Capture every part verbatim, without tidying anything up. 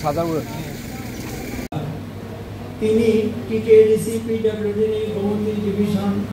Sajago. Tini T K D C P W D ni Gomoti Division.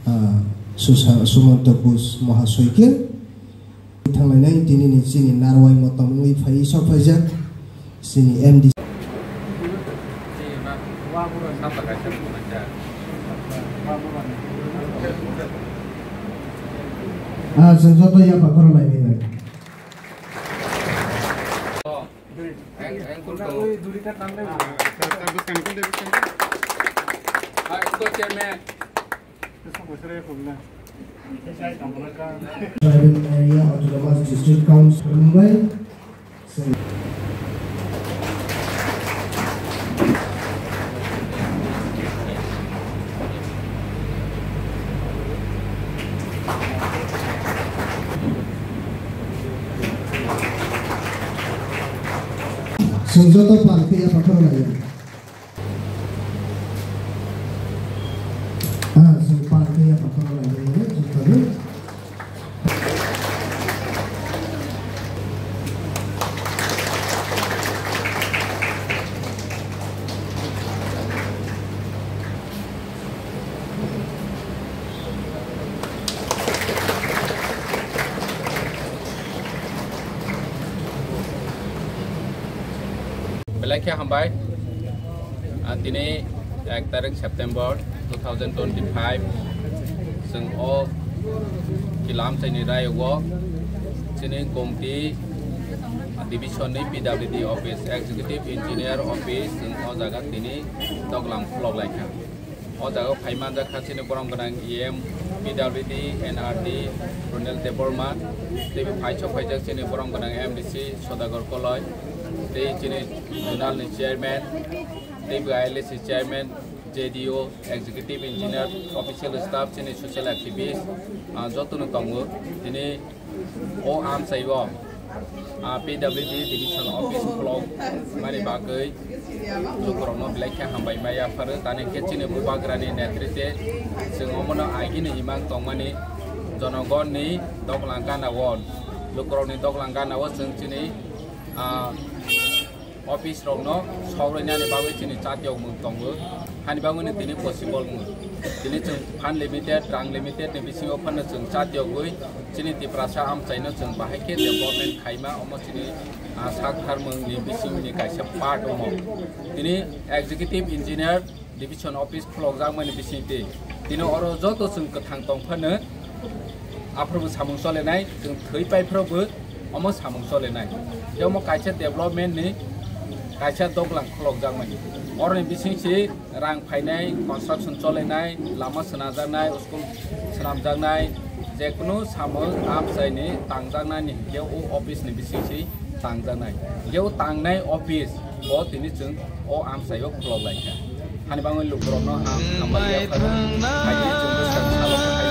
Ah, Susa-, Sumanta Ghosh Mahasoy khe. Thanglainai tini ni chini narwai motom wngwi phai sok phaijak chini M D C. Ah, chwng joto yapha khorok nai bai. Chairman. Tribal Area Autonomous District Council Mumbai. Chwng joto pal khe yapha khorok nai. Ah, chwng pal khe yapha khorok nai, chwng pal. Belai khe hambai. Ah, tini ek tarik September two thousand twenty-five, chwng o Kilamchaini Rayogo chini Gomti Division ni P W D office, Executive Engineer office, chwng o jaga tini doglam khulok lai kha. O jaga o phai manjak kha chini borom gwnang E M, P W D, N R D, Ronel Debbarma, tei bo phai sok phaijak chini borom gwnang M D C Sodagar Koloi, tei chini Zonal ni Chairman, tei bo I L A C Chairman, J D O, Executive Engineer, Official Staff, chini Social Activist, ah, joto no tongo. Tini o amchai o, ah, P W D Division Office khulok mani bagwi lukurokno belai khe hambai ma yapharo. Tani khe chini Bubagrani netrite chwng omono agini imang tongmani, jonogonni doglang gana o, lukurokni doglang gana o chwng chini, ah, office rokno sawrainani bagwi chini chatiyok mung tongo. Hani bagwino tini possible wngo. Tini chwng fund limited, rang limited ni bisingo phano chwng chatiyogwi chini Tiprasa amchaino chwng bahai khe development khaima, omo chini, ah, sak tharmung ni bisingni kaisa part omo. Tini executive engineer division office khulokjakmani bisingtwi tini oro joto chwng kwthang tong phano aphuru bo samung cholenai, chwng thwi pai phuru bo omo samung cholenai. Tei omo kaisa development ni kaisa doglang khulokjakmani. Oroni bising si rang phainai, construction cholenai, lama swnajaknai, school swnamjaknai, jekunu samung amchaini tangjaknani hinkhe o office ni bising si tangjaknai. Hinkhe o tangnai office o tini chwng o amchaio khulok lai kha. Hani bagwi lukurokno ang hambai ya phano. Hai chwng bwskang salo hai